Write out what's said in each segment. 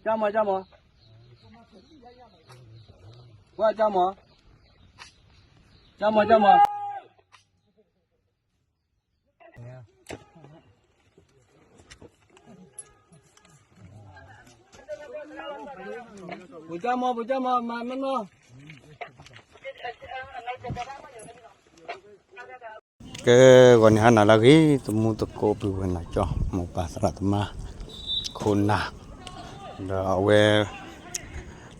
ကၠၢ်မီၤ ကၠၢ်မီၤ, ကွၢ်ကၠၢ်မီၤ, ကၠၢ်မီၤ ကၠၢ်မီၤ. ပကၠၢ်မီၤ ပကၠၢ်မီၤ မၤမနီၤ. ကဲ ဂီၤန့ၣ်ဟါနၤလၢအဂ့ၤ သမူသကိးပုၢ်ဝဲၢ်နၤကၠီ မိၢ်ပၢ်သရၣ်သမါ ခိၣ်နၢ် ဒီးအဝဲ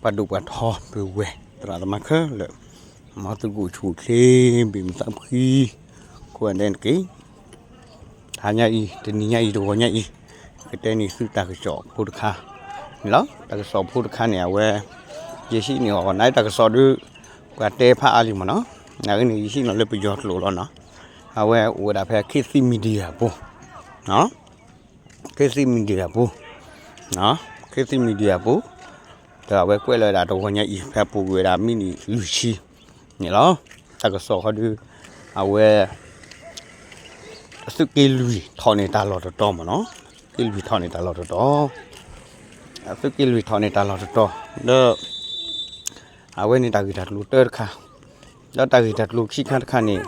ပှၤဒိၣ်ပှၤထီပုၢ်ဝဲၢ်သရၣ်သမါခဲလၢာ် မ်သုကအိၣ်ဆူၣ်အိၣ်ချ့ ဘၣ်မုာ်သးဖှံ ကိးဂၤဒဲးန့ၣ်တက့ၢ်. တဟါညါအံၤ တနံၤညါအံၤ တဂီၤညါအံၤ ကတဲန့ၢ်သုတၢ်ကစီၣ်ဖိတခါန့ၣ်လီၤ. တၢ်ကစီၣ်ဖိတခါန့ၣ် အဝဲ ယဟံးန့ၢ်အီၤ နာ်တၢ်ကစီၣ်ဒီး ပှၤတဲဖးအါလံမ့ၢ်နီၤ. နာ်က့န့ၣ် ယဟံးန့ၢ်လၢပယီၤကျိာ်လီၤနီၤ. အဝဲအိၣ်ဝဲဒၣ်ဖဲ ခေတ်သစ် Media ပူၤ ခေတ်သစ် Media ပူၤ ခေတ်သစ် Media ပူၤ ဒီးအဝဲကွဲးလီၤဝဲဒၣ်တဂီၤညါအံၤ ဖဲအပူၤကွံာ်ဝဲဒၣ်မံးနံးလွံၢ်ဆံန့ၣ်လီၤ. တၢ်ကစီၣ်ဃီဒီး အဝဲ သုးက့လွံၢ်ထီၣ်န့ၢ်တၢ်လီၢ်တတီၤမ့ၢ်နီၤ. သုးက့လွံၢ်ထီၣ်န့ၢ်တၢ်လီၢ်တတီၤ သုးက့လွံၢ်ထီၣ်န့ၢ်တၢ်လီၢ်တတီၤ ဒီး အဝဲန့ၣ်တၢ်ဂ့ၢ်တၢ်ကျိၤတၢတခါ ဒီးတၢ်ဂ့ၢ်တၢ်ကျိၤခံခါတခါန့ၣ်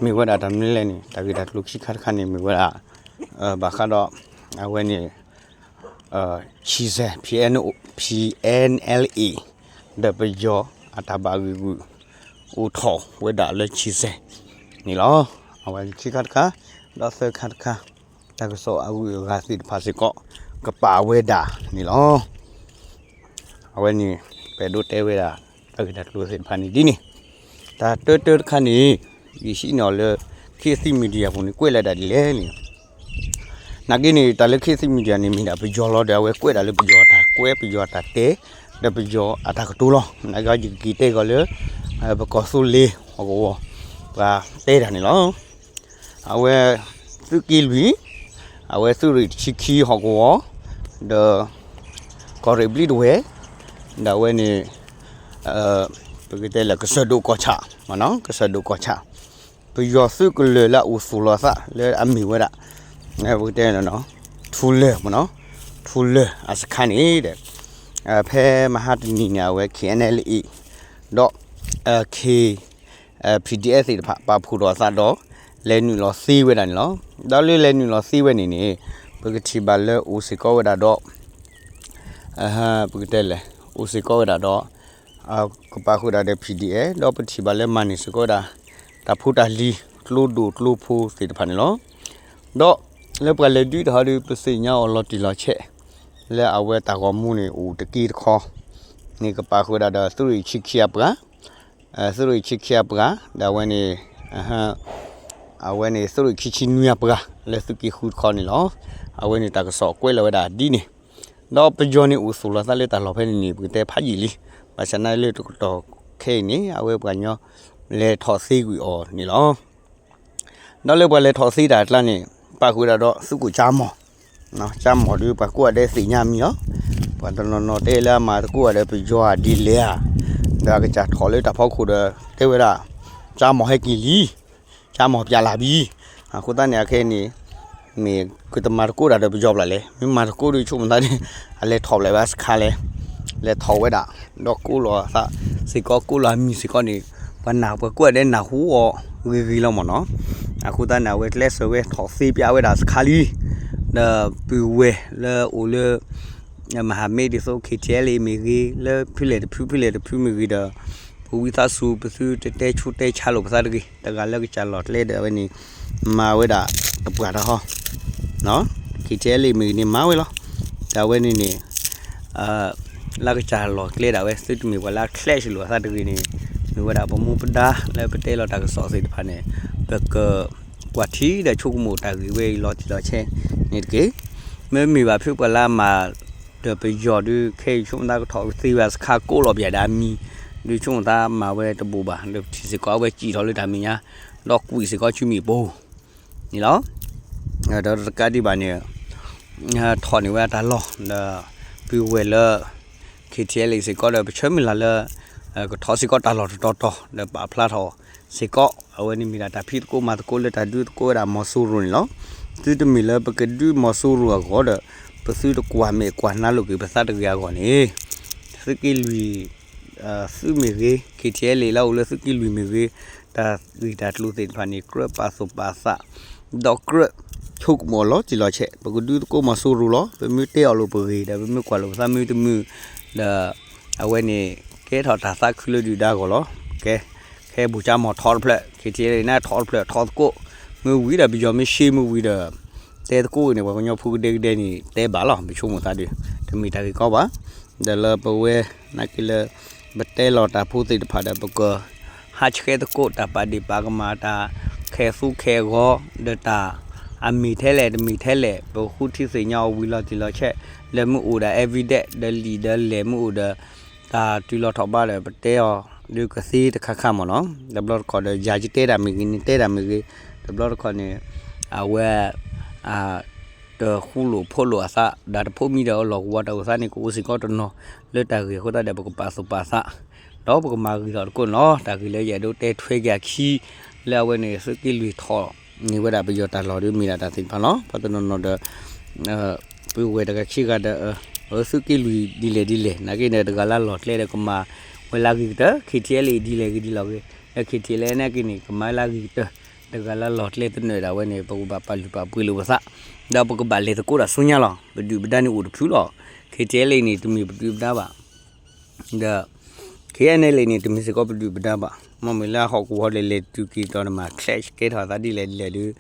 မ့ၢ်ဝဲဒၣ်တၢ်မနုၤလဲၣ်န့ၣ် တၢ်ဂ့ၢ်တၢ်ကျိၤခံခါတခါန့ၣ် မ့ၢ်ဝဲဒၣ် ဘၣ်ဃးဒီး အဝဲန့ၣ် ဆံၣ်စဲၣ် P N O P N L A ဒီးပယီၤအတၢ်ဘၣ်ဂံာ်ဂူာ် အိၣ်ထီၣ်ဝဲဒၣ်လၢဆံၣ်စဲၣ်န့ၣ်လီၤ. အဝဲခံခါတခါ ဒီးသၢခါတခါ တၢ်ကစီၣ်အဂုၤအဂၤသ့ၣ်တဖၣ်စ့ၢ်ကီး ကပာ်ဝဲဒၣ်န့ၣ်လီၤ. အဝဲန့ၣ် ပအဲၣ်ဒိးတဲဝဲဒၣ် တၢ်ဂ့ၢ်တၢ်ကျိၤသ့ၣ်တဖၣ်န့ၣ်ဒ်န့ၣ် တၢ်တၢတၢတခါန့ၣ် ယဟံးန့ၢ်အီၤလၢ ခေတ်သစ် Media ပူၤန့ၣ် ကွဲးလီၤဒၣ်ဒ်လဲၣ်န့ၣ် နာ်က့န့ၣ် တၢ်လၢ ခေတ်သစ် Media န့ၣ် မ့ၢ်ဒၣ်ပယီၤလီၤဒီး အဝဲကွဲးဒၣ်လၢပယီၤအတၢ်ကွဲး ပယီၤအတၢ်တဲ ဒီးပယီၤအတၢ်ကတိၤလီၤ. နာ်က့ယကက့ၤတဲကီးလၢ ပကီၢ်သူလ့ၤဟီၣ်ကဝီၤ ပှၤတဲတၢ်န့ၣ်လီၤ. အဝဲ သုးက့လွံၢ် အဝဲသုးရ့ၣ်တဆံခံဟီၣ်ကဝီၤ ဒီး ကီၢ်ရ့ၣ်ဘျံးဒဝဲၢ် ဒီးအဝဲန့ၣ် ပကတဲလၢ ကစၢၢ်ဒိၣ်ကီၢ်ဆၣ် ကစၢၢ်ဒိၣ်ကီၢ်ဆၣ် ပယီၤသုးကလၢၤလၢအအိၣ်သူၣ်လီၤအသးလၢအမ့ၢ်ဝဲဒၣ် ပကတဲလၢ ထူလၢၢ်မ့ၢ်နီၤ ထူလၢၢ်အစခါန့ၣ်ဒီး ဖဲမဟါတနံၤန့ၣ် အဝဲ K N L A ဒီး K PDF သ့ၣ်တဖၣ် ပာ်ဖှိၣ်ထီၣ်အသးဒီး လဲၤနုာ်လီၤသ့ဝဲဒၣ်န့ၣ်လီၤ. ဒီးလၢလဲၤနုာ်လီၤသ့ဝဲန့ၣ်န့ၣ် ပကထံၣ်ဘၣ်လၢအိၣ်စ့ၢ်ကီးဝဲဒၣ်ဒီး ပကတဲလဲၣ် အိၣ်စ့ၢ်ကီးဝဲဒၣ်ဒီး ကပာ်ဃုာ်ဒၣ်ဒီး PDF ဒီးပထံၣ်ဘၣ်လၢမၤန့ၢ်စ့ၢ်ကီးဝဲဒၣ် တၢ်ဖိတၢ်လံၤ ကျိဒိၣ်ကျိဖိသ့ၣ်တဖၣ်န့ၣ်လီၤ. ဒီးလၢပှၤလဲၤဒုးတဟီဒီး ပသ့ၣ်ညါအီၤလီၤတံၢ်လီၤဆဲး လၢအဝဲတၢ်ဂီၤမူန့ၣ် အိၣ်တက့ၢ်တခီန့ၣ် ကပာ်ဃုာ်ဒၣ်ဒီး သုးရ့ၣ်ဆံခံအပှၤ သုးရ့ၣ်ဆံခံအပှၤ ဒီးအဝဲန့ၣ် အဝဲန့ၣ် သုးရ့ၣ်ခံဆံနွံအပှၤ လၢသုးက့ဃုတခီန့ၣ်လီၤ. အဝဲန့ၣ်တၢ်ကစီၣ်ကွဲးလီၤဝဲဒၣ်ဒ်န့ၣ် ဒီးပယီၤန့ၣ်အိၣ်သူၣ်လီၤသးလၢတၢ်လီၢ်ဖဲန့ၣ်န့ၣ် ပကတဲဖးယံာ်လံ. ဘၣ်ဆၣ်နာ်လၢတကတီၢ်ခဲအံၤန့ၣ် အဝဲပှၤကညီလဲၤထီၣ်သ့ကွံာ်အီၤန့ၣ်လီၤ. ဒီးလၢပှၤလဲၤထီၣ်သ့တၢ်အကျါန့ၣ် ပာ်ဃုာ်ဒၣ်ဒီးသုးခိၣ်ကၠၢ်မီၢ်, ကၠၢ်မီၢ်ဒီးပှၤကိးဂၤဒဲးသ့ၣ်ညါမံၤလီၤ. ပှၤတနီၤနီၤတဲလၢအမၤသကိးဂၤဒီးပယီၤဧါဒ်လဲၣ်ဧါ, ဒီးအကစၢ်ထီၣ်လၢတၢ်ဖီခိၣ်ဒီး တဲဝဲဒၣ် ကၠၢ်မီၢ်ဟဲက့ၤလံ, ကၠၢ်မီၢ်ပျဲလၢ်ဘံ. အဃိသတးန့ၣ် အခဲအံၤန့ၣ် မ့ၢ်ကတမၤသကိးတၢ်ဒီးပယီၤဘၣ်လဲၣ်, မ့ၢ်မၤသကိးဒီးဆိကမိၣ်သးန့ၣ် အလဲၤထီၣ်ဘၣ်လၢဘၣ်စခါလဲၣ်, လဲၤထီၣ်ဝဲဒၣ် ဒီးကိးလီၤအသးစ့ၢ်ကီး ကိးလီၤအမံၤစ့ၢ်ကီးန့ၣ် ပှၤနၢ်ပှၤကိးဂၤဒဲးနၢ်ဟူအီၤဂ့ၤဂ့ၤလီၤမ့ၢ်နီၤ. အဃိသတးန့ၣ် အဝဲကျဲးစၢးဝဲထီၣ်သ့ပျဲဝဲဒၣ်စခါလံ, ဒီးပုၢ်ဝဲၢ်လၢအိၣ်လၢ မဟာမိတ် ဒ်သိး KTLA မ့ၢ်ဂ့ၤ လၢဖဲလဲၣ်တဖုဖဲလဲၣ်တဖုမ့ၢ်ဂ့ၤဒီး ပဝံသးစူၤ ပသုတတဲဆူးတဲဆါလိာ်ပသးတဂ့ၤ. တဂၤလၢကစၢ်လီၢ်ကျဲဒီးအဝဲန့ၣ် မၤဝဲဒၣ်တပှၢ်တၢ်ဟီ, KTLA မ့ၢ်ဂ့ၤန့ၣ် မၤဝဲလီၤ. ဒီးအဝဲန့ၣ်န့ၣ် လၢကစၢ်လီၢ်ကျဲဒၣ်ဝဲ သုတမ့ၢ်ပှၤလၢအကျဲးစၢးလိာ်အသးတဂ့ၤန့ၣ် မ့ၢ်ဝဲဒၣ်ပမူပဒါလၢပတဲလီၤတၢ်ကစီၣ်သ့ၣ်တဖၣ်န့ၣ် ပကကွၢ်ထံဒီးဆိကမိၣ်တၢ်ဂ့ၢ်ဝဲအံၤလီၤတံၢ်လီၤဆဲးန့ၣ်တက့ၢ်. မ့မ့ၢ်ဘၣ်ဖုပှၤလၢအမၤ ဒီးပယီၤဒုး ခဲအံၤဆိကမိၣ်သးကထီၣ်သ့ဝဲစခါ ကိးလီၤပျဲဒၣ်အမံၤ ဒုးဆိကမိၣ်သးမၤဝဲတဘူးဘၣ် ဒီးပထံၣ်စ့ၢ်ကီးအဝဲစံၣ်ထီၣ်လၢတၢ်မဲာ်ညါ ဒီးကွံာ်စ့ၢ်ကီးဆူမ့ၣ်ပိၢ်န့ၣ်လီၤ. ဒီးတကးဒံးဘၣ်န့ၣ် ထီၣ်န့ၢ်ဝဲတၢ်လီၢ် ဒီးပုၢ်ဝဲၢ်လၢ KTLA စ့ၢ်ကီးဒီး ပဆၢမုၢ်လၢ်လၢ ကထီၣ်စ့ၢ်ကီးတၢ်လီၢ်တတီၤတီၤ ဒီးပာ်ဖျါထီၣ်စ့ၢ်ကီး အဝဲန့ၣ်မ့ၢ်ဒၣ်တၢ်ဖံးသကိးမၤသကိးလၢတၢ်ဒုးသကိးဝဲဒၣ်မီၤစိရိၤန့ၣ်လီၤ. သုတမ့ၢ်လၢပကဒုးမီၤစိရိၤအဂီၢ်ဒီး ပသုတကွၢ်မဲာ်ကွၢ်နါလိာ်က့ၤပသးတဂ့ၤအဂီၢ်န့ၣ်, သုးက့လွံၢ် သုးမ့ၢ်ဂ့ၤ, ခ့ထံအဲလ့လၢအိၣ်လၢသုးက့လွံၢ်မ့ၢ်ဂ့ၤ, တၢ်ဂ့ၢ်တၢ်ကျိၤသ့ၣ်တဖၣ်န့ၣ် ကြၢးပာ်သူၣ်ပာ်သး, ဒီးကြၢးဆိကမိၣ်လီၤတံၢ်လီၤဆဲး, ပကဒုးသကိးမီၤစိရိၤလီၤ. ပမ့ၢ်တဲအီၤလိာ်ပဂ့ၤဒီး ပမ့ၢ်ကွၢ်လိာ်ပသးမ့ၢ်တမုာ်ဒီး အဝဲန့ၣ် ကဲထီၣ်တၢ်သးခုလၢဒုၣ်ဒါအဂီၢ်လီၤ. ကဲ, ခဲဘူးကၠါမီၤထီတဖျၢၣ်, ခ့ထံအဲလ့န့ၣ်ထီတဖျၢၣ်ထီသကိး, မ့ၢ်ဝံၤဒီးပယီၤမ့ၢ်ရှဲမ့ၢ်ဝံၤဒီး တဲသကိးန့ၣ် ပှၤကညီဖိကဒဲကဒဲန့ၣ် တဲဘၣ်လီၤ. ပဆိကမိၣ်သးဒီး တမ့ၢ်တၢ်ဂ့ၢ်ကီဘၣ်. ဒီးလၢပဝဲ နာ်က့လၢ ပတဲလီၤတၢ်ဖိသ့ၣ်တဖၣ်ဒီး ပက ဟးဆှဲသကိးတၢ်ပာ်ဒ့ၣ်ပာ်ကမၣ် တၢ်ခဲးသူခဲးဂီၤ ဒီးတၢ်အမ့ၢ်ထဲလဲၣ်တမ့ၢ်ထဲလဲၣ် ပဃုထံသ့ၣ်ညါအီၤဝံၤလီၤတံၢ်လီၤဆဲး, ဒီးမ့ၢ်အိၣ်ဒီး evidence ဒီးလံာ်ဒီးလဲၢ်မ့ၢ်အိၣ်ဒီး တၢ်တုၤလီၤထီၣ်ဘးဒီး ပတဲအီၤ ဒုးကသ့တခါခါမ့ၢ်နီၤ. တဘျီတခီၣ်ဒီး ယၤယတဲတၢ်မ့ၢ်ဂ့ၤ နတဲတၢ်မ့ၢ်ဂ့ၤ, တဘျီတခီၣ်န့ၣ် အဝဲ တဃူလိာ်ဖိးလိာ်အသး ဒီးတဖိးမံဒီးအလီၢ်ကဝီၤတၢ်အိၣ်သးန့ၣ် ကအိၣ်စ့ၢ်ကီးတနီၤလၢတၢ်ဂ့ၢ်အဃိသတးဒီး ပကပာ်သူၣ်ပာ်သး ဒီးပကမၤဂ့ၤထီၣ်သကိးန့ၣ်လီၤ. တၢ်ဂ့ၢ်လၢယအဲၣ်ဒိးတဲထွဲက့ၤအခံ လၢအဝဲန့ၣ် သုးက့လွံၢ်ထီၣ်န့ၢ်ဝဲဒၣ်ပယီၤတၢ်လီၢ်ဒီးမ့ၢ်ဒၣ်တၢ်သ့ၣ်တဖၣ်လီၤ. ပှၤတနီၤနီၤဒီး ပုၢ်ဝဲၢ်တဂၤခံဂၤဒီး သုးက့လွံၢ်ဒ်လဲၣ်ဒ်လဲၣ် နာ်က့န့ၣ် တဂၤလၢလီၢ်ကျဲဒီးကမၤဝဲလၢအဂ့ၤကတၢၢ်, ခ့ထံအဲလ့ဒ်လဲၣ်ဂ့ၤဒ်လဲၣ်ဂ့ၤ, ဒီးခ့ထံအဲလ့နာ်က့န့ၣ် ကမၤလၢအဂ့ၤကတၢၢ်, တဂၤလၢလီၢ်ကျဲသနၢၣ်ဒၣ်ဝဲန့ၣ် ပကဘၣ်ပာ်လုၢ်ပာ်ပှ့ၤလိာ်ပသး, ဒီးပကဘၣ်လဲၤသကိးတၢ်ဆူညါလီၤ. ပဒုၣ်ပဒါန့ၣ်အိၣ်တဖုလီၤ. ခ့ထံအဲလ့န့ၣ် တမ့ၢ်ပဒုၣ်ပဒါဘၣ် ဒီး ခ့အဲလ့န့ၣ် တမ့ၢ်စ့ၢ်ကီးပဒုၣ်ပဒါဘၣ်. မ့မ့ၢ်လၢအဟီၣ်ကဝီၤလဲၤလဲၤတုၤက့ၤတီၤန့ၣ် မၤကျဲးကဲထီၣ်အသးဒ်လဲၣ်ဒ်လဲၣ်ဒီး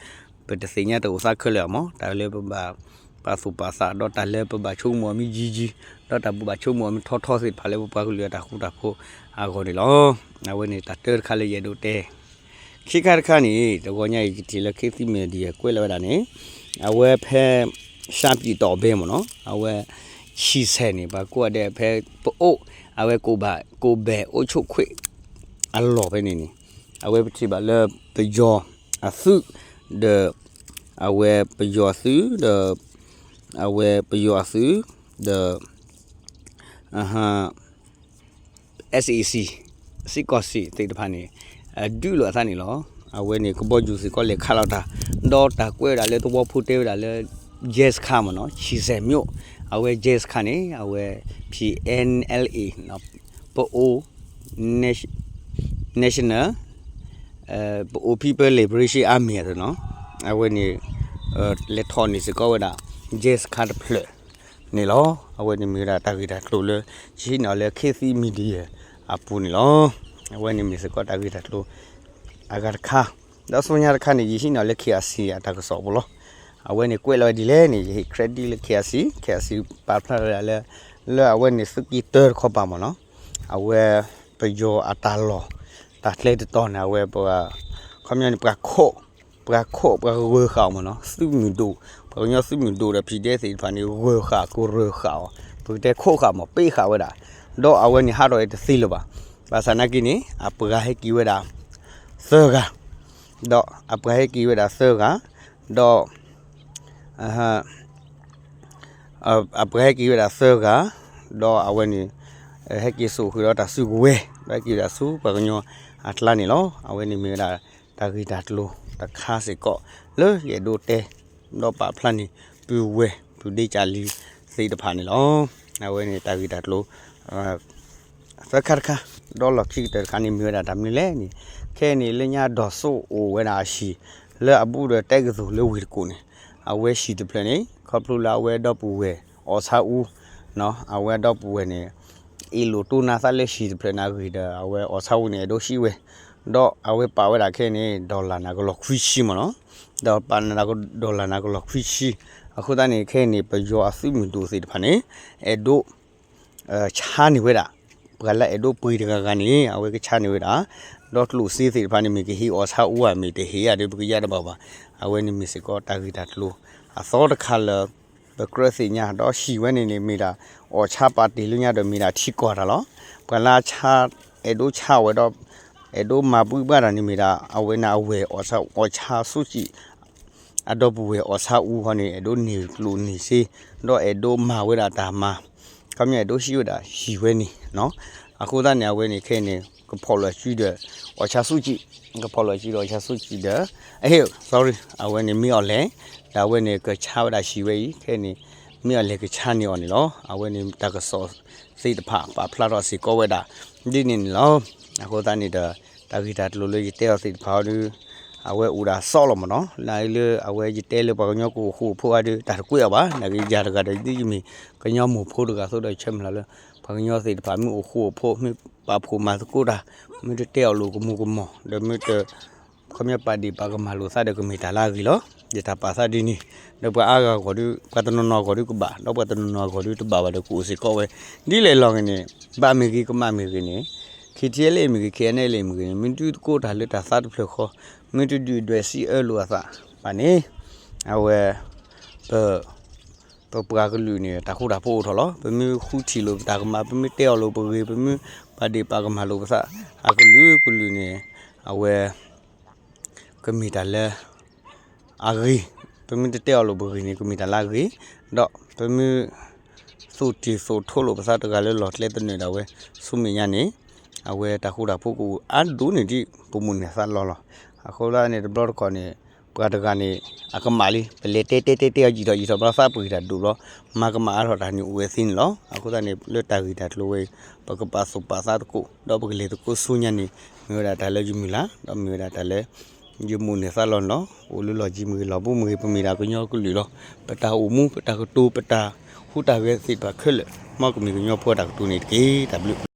ပတသ့ၣ်ညါတၢ်အိၣ်သးခဲလၢာ်အမ့ၢ် တၢ်လၢပဘၣ်ပာ်သူၣ်ပာ်သး ဒီးတၢ်လၢပဘၣ်ဆိကမိၣ်အီၤမ့ၢ်ယံၤယံၤ ဒီးတၢ်ဘိးဘၣ်ဆိကမိၣ်အီၤမ့ၢ်ထီထီသ့ၣ်တဖၣ်လၢပပှၤကလုာ်အတၢ်ဃူတၢ်ဖိးအဂီၢ်န့ၣ်လီၤ. အဝဲန့ၣ်တၢ်တၢတခါလၢယအဲၣ်ဒိးတဲ ခံခါတခါန့ၣ် တဂီၤညါအံၤယထံၣ်လၢ ခေတ်သစ် Media ကွဲးလီၤဝဲဒၣ်န့ၣ် အဝဲဖဲ ရှမ်းပြည်တောင်ပိုင်းမ့ၢ်နီၤ အဝဲ ဆံဆဲးန့ၣ် ပှၤကိးဂၤဒဲးဖဲပအိၣ် အဝဲ ကိုယ်ပိုင်အုပ်ချုပ်ခွင့် အလီၢ်ဖဲန့ၣ်န့ၣ် အဝဲပထံၣ်ဘၣ်လၢ ပယီၤအသုး ဒီး အဝဲပယီၤအသုး ဒီး အဝဲပယီၤအသုး ဒီး SAC စစ်ကောင်စီသ့ၣ်တဖၣ်န့ၣ် ဒုးလိာ်အသးန့ၣ်လီၤ. အဝဲန့ၣ် ကဘီယူၤစ့ၢ်ကီးလဲၤခးလီၤတၢ် ဒီးတၢ်ကွဲးဝဲဒၣ်လၢသဝီဖိတဲဝဲဒၣ်လၢ ရဲစခန်းမ့ၢ်နီၤ ဆံဆဲးမြို့ အဝဲ ရဲစခန်းန့ၣ် အဝဲ PNLA ပအိၣ် National ပအိၣ် People Liberation Army နီၤ အဝဲန့ၣ် လဲၤထီၣ်န့ၢ်စ့ၢ်ကီးဝဲဒၣ် ရဲစခန်းတဖျၢၣ် န့ၣ်လီၤ. အဝဲန့ၣ်မ့ၢ်ဝဲဒၣ်တၢ်ဂ့ၢ်တၢ်ကျိၤလၢ ယဟံးန့ၢ်အီၤလၢ ခေတ်သစ် Media အပူၤန့ၣ်လီၤ. အဝဲန့ၣ်မ့ၢ်စ့ၢ်ကီးတၢ်ဂ့ၢ်တၢ်ကျိၤ အဂၤတခါ ဒီးဆူညါတခါန့ၣ် ယဟံးန့ၢ်အီၤလၢ KIC အတၢ်ကစီၣ်ပူၤလီၤ. အဝဲန့ၣ်ကွဲးလီၤဝဲဒ်လဲၣ်န့ၣ် ယဟ့ၣ် credit လၢ KIC, KIC ပာ်ဖျါဝဲဒၣ်လၢ လၢအဝဲန့ၣ်သုးက့တၢတခီပၤမ့ၢ်နီၤ အဝဲ ပယီၤအတၢ်လီၢ် တၢ်ကျဲတတီၤန့ၣ် အဝဲပှၤ ခီပညီန့ၣ် ပှၤခိး ပှၤခိး ပှၤဂၢၢ်ဃာ်အီၤမ့ၢ်နီၤ သုးမုၢ်ဒိၣ် ပှၤကညီသုးမုၢ်ဒိၣ်ဒီး PDF သ့ၣ်တဖၣ်န့ၣ် ဂၢၢ်ဃာ်ကရၢဃာ်အီၤ ပကတဲခိးဃာ်မ့ၢ် ပ့ဃာ်ဝဲဒၣ် ဒီးအဝဲန့ၣ်ဟးထီၣ်ဝဲတသ့လၢၤဘၣ်. ဘၣ်ဆၣ်နာ်က့န့ၣ် အပှၤဟဲက့ၤဝဲဒၣ် သၢဂၤ ဒီးအပှၤဟဲက့ၤဝဲဒၣ်သၢဂၤ ဒီး အပှၤဟဲက့ၤဝဲဒၣ်သၢဂၤ ဒီးအဝဲန့ၣ် ဟဲက့ၤစိာ်ဃုာ်ဒီးတၢ်စုကဝဲၤ ဒီးဟဲက့ၤဝဲဒၣ်ဆူပှၤကညီအကျါန့ၣ်လီၤ. အဝဲန့ၣ်မ့ၢ်ဝဲဒၣ် တၢ်ဂ့ၢ်တၢ်ကျိၤတခါစ့ၢ်ကီး လၢယအဲၣ်ဒိးတဲ ဒီးပာ်ဖျါန့ၢ် ပုၢ်ဝဲၢ်ပုၢ်ဒ့ကၢ်လံၤသ့ၣ်တဖၣ်န့ၣ်လီၤ. အဝဲန့ၣ်တၢ်ဂ့ၢ်တၢ်ကျိၤ သၢခါတခါ ဒီးလီၢ်ခံကတၢၢ်တခါန့ၣ် မ့ၢ်ဝဲဒၣ်တၢ်မနုၤလဲၣ်န့ၣ် ခဲအံၤန့ၣ် လၢညါဒီးစိအိၣ်ဝဲဒၣ်အဟံၣ် လၢအဘူးဒီးတၢ်ကသိးလၢဝ့ၢ်တကူၣ်န့ၣ် အဝဲဟံၣ်တဖျၢၣ်န့ၣ် ခီဖျိလၢအဝဲဒီပုၢ်ဝဲၢ် အီၣ်ဆါအူ အဝဲဒီပုၢ်ဝဲၢ်န့ၣ် အ့ၣ်လိာ်တိၢ်နါသးလၢဟံၣ်တဖျၢၣ်န့ၣ်အဂ့ၢ်ဒီး အဝဲအီၣ်ဆါအူန့ၣ် အဲၣ်ဒိးဟံးဝဲ ဒီးအဝဲပာ်ဝဲဒၣ်ခဲအံၤန့ၣ် dollar န့ၣ်ကလီၢ်ခွံဆံမ့ၢ်နီၤ ဒီးပာ်န့ၣ် dollar န့ၣ်ကလီၢ်ခွံဆံ အဃိသတးန့ၣ် ခဲအံၤန့ၣ် ပယီၤအသုးမုၢ်ဒိၣ်သ့ၣ်တဖၣ်န့ၣ် အဲၣ်ဒိး ဆါန့ၢ်ဝဲဒၣ် ပှၤလၢအအဲၣ်ဒိးပှ့ၤတဂၤဂၤန့ၣ် အဝဲကဆါန့ၢ်ဝဲဒၣ် ဒီးကျိၣ်စ့သ့ၣ်တဖၣ်န့ၣ် မ့ၢ်ကဟ့ၣ်အီၣ်ဆါအူဧါ မ့ၢ်တဟ့ၣ်ဧါဒီး ပကယါတဘၣ်ဘၣ်. အဝဲန့ၣ်မ့ၢ်စ့ၢ်ကီးတၢ်ဂ့ၢ်တၢ်ကျိၤ အသီတခါလၢ ပကြၢးသ့ၣ်ညါ ဒီးဟံၣ်ဝဲန့ၣ်န့ၣ် မ့ၢ်ဒၣ် အီၣ်ဆါပာ်တ့ၢ်လၢညါဒီး မ့ၢ်ဒၣ်ထံကီၢ်တၢ်လီၤ. ပှၤလၢဆါ အဲၣ်ဒိးဆါဝဲဒီး အဲၣ်ဒိးမၤဘှံးဘှါတၢ်န့ၣ် မ့ၢ်ဒၣ် အဝဲန့ၣ်အဝဲၢ် အီၣ်ဆါ အီၣ်ဆါစူးကံၣ် အဒီပုၢ်ဝဲၢ်အီၣ်ဆါအူဟီန့ၣ် အဲၣ်ဒိးန့ၢ်ကျိၣ်န့ၢ်စ့ ဒီးအဲၣ်ဒိးမၤဝဲဒၣ်တၢ်မၤ ခီပညီအဲၣ်ဒိးဟံးဝဲဒၣ်ဟံၣ်ဝဲန့ၣ်နီၤ. အဃိသတးန့ၣ် အဝဲန့ၣ်ခဲအံၤန့ၣ် ကဖီၣ်လိာ်စုဒီး အီၣ်ဆါစူးကံၣ် ကဖီၣ်လိာ်စုဒီးအီၣ်ဆါစူးကံၣ်ဒီး အဟ့ၣ် sorry အဝဲန့ၣ်မ့ၢ်အီၤလဲၣ် ဒီးအဝဲန့ၣ်ကဆါဝဲဒၣ်ဟံၣ်ဝဲအံၤ ခဲအံၤန့ၣ် မ့ၢ်အလဲၤကဆါန့ၢ်အီၤန့ၣ်လီၤ. အဝဲန့ၣ်တၢ်ကစီၣ်သ့ၣ်တဖၣ် ပာ်ဖျါထီၣ်စ့ၢ်ကီးဝဲဒၣ်ဒ်န့ၣ်န့ၣ်လီၤ. အဃိသတးန့ၣ်ဒီး တၢ်ဂ့ၢ်တၢ်ကျိၤလၢယတဲအီၤသ့ၣ်တဖၣ်အီၤဒုး အဝဲအိၣ်ဒၣ်စီလီၤမ့ၢ်နီၤ. နာ်က့လၢအဝဲယတဲလၢပှၤကညီကအိၣ်ဃူအိၣ်ဖိးအါဒုး တၢ်တကွဲးအီၤဘၣ်. နာ်က့ယၤတဂၤဒီး ဒ်ယမ့ၢ်ကညီမိၢ်ဖိတဂၤအသိးဒီး ယဆၢမုၢ်လၢ်လၢ ပှၤကညီသ့ၣ်တဖၣ် မ့ၢ်အိၣ်ဃူအိၣ်ဖိး မ့ၢ်ပာ်ဖှိၣ်မၤသကိးတၢ်, မ့ၢ်တတဲအီၤလိာ်ကမူၤကမီၤ ဒီးမ့ၢ်တ ခီပညီပာ်ဒ့ၣ်ပာ်ကမၣ်လိာ်သးဒီး ကမ့ၢ်တၢ်လၢအဂ့ၤလီၤ. ယတၢ်ပာ်သးဒ်န့ၣ် ဒီးပှၤအါဂၤဂီၢ်ဒုး ပှၤတနီၤနီၤဂီၢ်ဒုးကဘၣ် ဒီးပှၤတနီၤနီၤဂီၢ်ဒုးတဘၣ်ဘၣ်ဒီး ကအိၣ်စ့ၢ်ကီးဝဲ ဒ်လဲၣ်လီၤဂ့ၤန့ၣ် ဘၣ်မ့ၢ်ဂ့ၤ ကမၣ်မ့ၢ်ဂ့ၤန့ၣ် ခ့ထံလ့ၣ်မ့ၢ်ဂ့ၤ ခ့အဲၣ်နဲၣ်လ့ၣ်မ့ၢ်ဂ့ၤန့ၣ် မ့ၢ်ဒုးသကိးတၢ်လၢတၢ်သးတဖျၢၣ်ဃီ မ့ၢ်တဒုၣ်ဒွဲၣ်စံးအၢလိာ်အသးဘၣ်န့ၣ် အဝဲ ပ ပပှၤကလုာ်န့ၣ် တၢ်ဃူတၢ်ဖိးအိၣ်ထီၣ်လီၤ. ပမ့ၢ်ဃုထံၣ်လိာ်ပတၢ်ကမၣ် ပမ့ၢ်တဲအီၤလိာ်ပဂ့ၤ ပမ့ၢ်ပာ်ဒ့ၣ်ပာ်ကမၣ်လိာ်ပသး အကလုာ်ကလုာ်န့ၣ် အဝဲ ကမ့ၢ်တၢ်လၢ အဂ့ၤ, ပမ့ၢ်တတဲအီၤလိာ်ပဂ့ၤန့ၣ် ကမ့ၢ်တၢ်လၢအဂ့ၤ, ဒီးပမ့ၢ် သိၣ်တံၢ်သိၣ်ထိလိာ်ပသးတဂၤလၢလီၢ်ကျဲသနၢၣ်ဒၣ်ဝဲ ဆူမဲာ်ညါန့ၣ် အဝဲတၢ်ဃူတၢ်ဖိးကအိၣ်အါဒိၣ်န့ၢ်ဒံး ပမိၣ်န့ၢ်သးလီၤလီၤ. အဃိသတးန့ၣ် တဘျီတခီၣ်န့ၣ် ပှၤတဂၤန့ၣ် အကမၣ်လံ ပလဲၤတဲတဲတဲတဲအီၤယံာ်ထီၣ်ယံာ်ထီၣ်ဘျီသးပဂံၢ်တၢ်ဒိၣ်ဘျီ မၤကမၣ်အါထီၣ်တၢ်န့ၣ်အိၣ်ဝဲသ့န့ၣ်လီၤ. အဃိသတးန့ၣ် လၢတၢ်ဂ့ၢ်တၢ်ကျိၤဝဲအံၤ ပကပာ်သူၣ်ပာ်သးသကိး ဒီးပကလဲၤသကိးဆူညါန့ၣ် မ့ၢ်ဝဲဒၣ်တၢ်လၢယမုၢ်လၢ် ဒီးမ့ၢ်ဝဲဒၣ်တၢ်လၢ ယမိၣ်န့ၢ်သးလီၤန့ၣ်လီၤ. အိၣ်လၢလီၢ်ကံမ့ၢ်ဂ့ၤ လီၢ်ဘူးမ့ၢ်ဂ့ၤ ပမ့ၢ်ဒၣ်ကညီကလုာ်လီၤ. ပတၢ်အိၣ်မူ ပတၢ်ကတိၤ ပတၢ်ဟူးတၢ်ဂဲၤသ့ၣ်တဖၣ်ခဲလၢာ် မ်ကမ့ၢ်ကညီဖိတၢ်ကတိၤန့ၣ်တက့ၢ်. တၢ်ဘျုး